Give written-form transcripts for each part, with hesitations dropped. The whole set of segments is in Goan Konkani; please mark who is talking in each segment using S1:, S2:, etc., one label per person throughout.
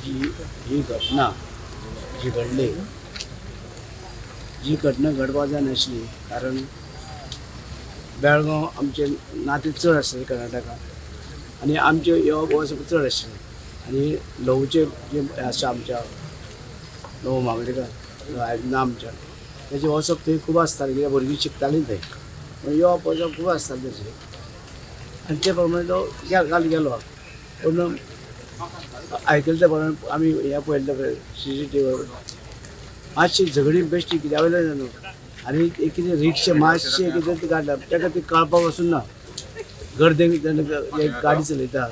S1: जी ही घटना जी घडली, जी घटना घडपा जाय नासली, कारण बेळगांव आमचे नातें चड आसलें कर्नाटकान आनी आमचें येवप वचप चड आशिल्लें. आनी ल्हवूचे जे आसा आमच्या ल्हवू मामलेकार आयज ना आमच्या, तेजें वचप थंय खूब आसतालें, कित्याक भुरगीं शिकतालीं थंय, पूण येवप वचप खूब आसतालें तेजें. आनी ते प्रमाणे तो काल गेलो. पूण आयकले त्या प्रमाणे आमी हें पळयल्लें पळय CCTV, मातशी झगडी बेश्टी कित्या वयल्यान न्हू, आनी एक कितें रिक्षा मातशें कितें ती काडल्या ताका ती कळपाक वचून ना. गर्देक जेन्ना एक गाडी चलयता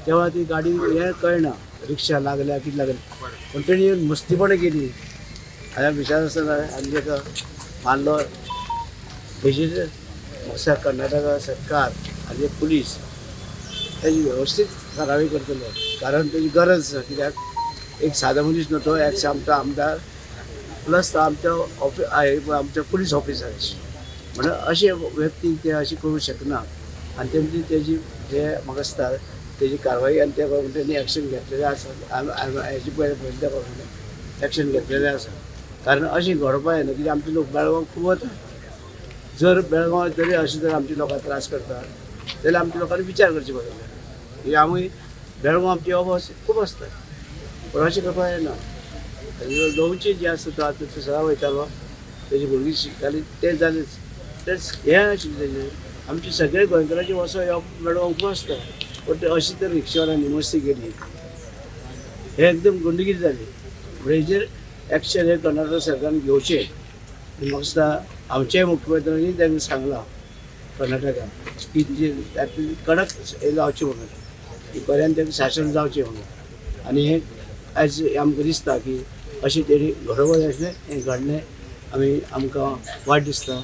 S1: तेव्हा ती गाडी हें कळना रिक्षा लागल्या कितें लागल्या, पूण तेणी मस्तीपणां केली. आनी विचार आसतना आनी ताका मारलो. हेजेर म्हाका कर्नाटका सरकार आनी पुलीस तेजी वेवस्थीत कारवाय करतले, कारण तेजी गरज आसा. कित्याक एक सादो मनीस न्हू तो, एक्स आमचो आमदार प्लस तो आमचो आमचो पुलीस ऑफिसर, म्हणून अशे व्यक्ती ते अशें करूंक शकना. आनी तेंची तेजी जे म्हाका दिसता तेजी कारवाय आनी त्या प्रमाणे तेणी एक्शन घेतलेलें आसा. हेजे पळय पळयले त्या प्रमाणे एक्शन घेतलेलें आसा. कारण अशें घडपा जायना, कित्याक आमचे लोक बेळगांव खूब वता. जर बेळगांव तरी अशें जर आमच्या लोकांक त्रास करता जाल्यार आमच्या लोकांनी विचार करचे पडटले की आमी बेळगांव आमची येवप खूब आसता, पूण अशें करपाक जायना. लोवचे जे आसा तो आतां सदां वयतालो, तेजी भुरगीं शिकतालीं, तें जालेंच. तेच हें आशिल्लें तेजें. आमचे सगळे गोंयकारांचे वचो येवप बेळगांव खूब आसता, पूण ते अशें तर रिक्षावाल्यांनी मस्ती केली, हें एकदम गुंडगिरी जाली. म्हणून हेजेर एक्शन हे कर्नाटक सरकारान घेवचें. म्हाका दिसता आमच्याय मुख्यमंत्र्यांनी तांकां सांगलां कर्नाटकान की तेजेर कडक हें जावचें म्हणून, की बऱ्यान तांकां शासन जावचें म्हणून. आनी हें आयज आमकां दिसता की अशें तेणी घडोवपाक जाय आसलें, हें घडलें. आमी आमकां वायट दिसता,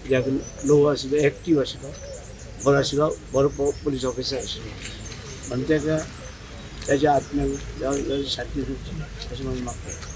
S1: कित्याक लोक आशिल्लो एक्टीव आशिल्लो, बरो आशिल्लो, बरो पुलीस ऑफिसर आशिल्लो. म्हणून ताका तेज्या आत्म्याक शांती दिवची अशें म्हणून मागता.